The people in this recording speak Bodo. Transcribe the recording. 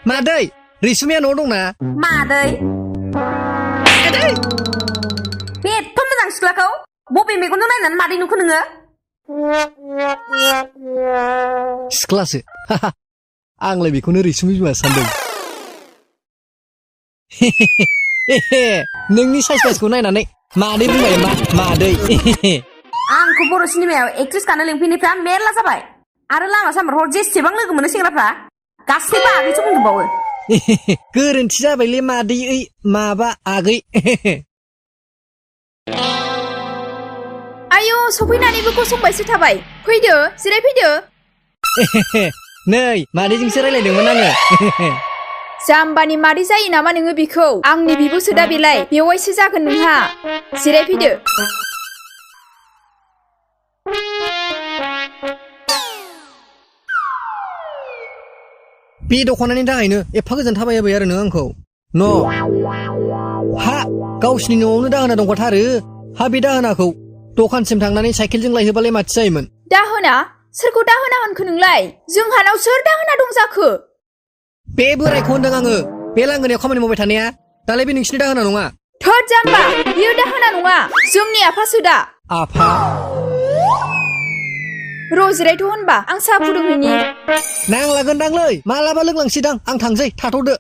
मादै रैसुमिया न'आव दंना मादै बे एथ' मोजां सिख्लाखौ बबे मेगनजों नायनानै मादै नुखो नोङो सिख्लासो आंलाय बेखौनो रैसुमि बिमा सानदों नोंनि साइज साइजखौ नायनानै मादै बुंबाय मा मादै आंखौ बर' सिनेमायाव एक्ट्रेस गानो लिंफैनायफ्रा मेरला जाबाय आरो लामा सामाफ्राव जेसेबां लोगो मोनो सेंग्राफ्रा गासैबो आगैसो बुंजोबबावो गोरोन्थि जाबायलै मादै ओइ माबा आगै आयौ सफैनानैबो गसंबायसो थाबाय फैदो जिरायफैदो नै मादैजोंसो रायलायदोंमोन आङो जाम्बानि मादै जायो नामा नोङो बिखौ आंनि बिब'सो दा बेलाय बेवाइसो जागोन नोंहा जिरायफैदो बे दख'नानि थाखायनो एफा गोजान थाबायहोबाय आरो नों आंखौ न' हा गावसिनि न'आवनो दाहोना दंखाथारो हा बे दाहोनाखौ दखानसिम थांनानै साइकेलजों लायहोबालाय माथो जायोमोन दाहोना सोरखौ दाहोना होनखो नोंलाय जोंहानाव सोर दाहोना दं जाखो बे बोरायखौ होनदों आङो बे लांगोनायाव खामानि मावबाय थानाया दालाय बे नोंसिनि दाहोना नङा थोद जाम्बा बियो दाहोना नङा जोंनि आफासो दा आफा र' जिरायथ' होनबा आं साहा फुदुंहैनि नांलागोनदांलै मालाबा लोंलांसैदां आं थांसै थाथ'दो